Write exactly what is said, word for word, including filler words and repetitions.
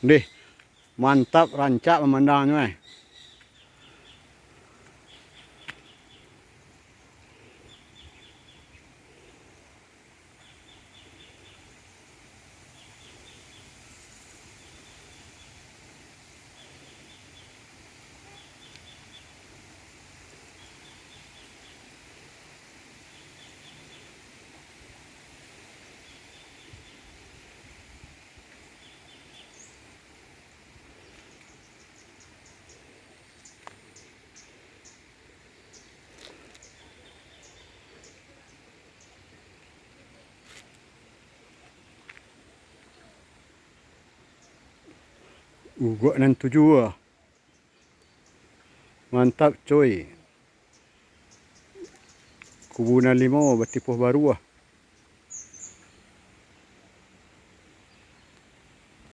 Deh, mantap rancak pamandangnyo, eh. Ugok nan tujuah. Mantap, coy. Kubu nan limo batipuah baru ah.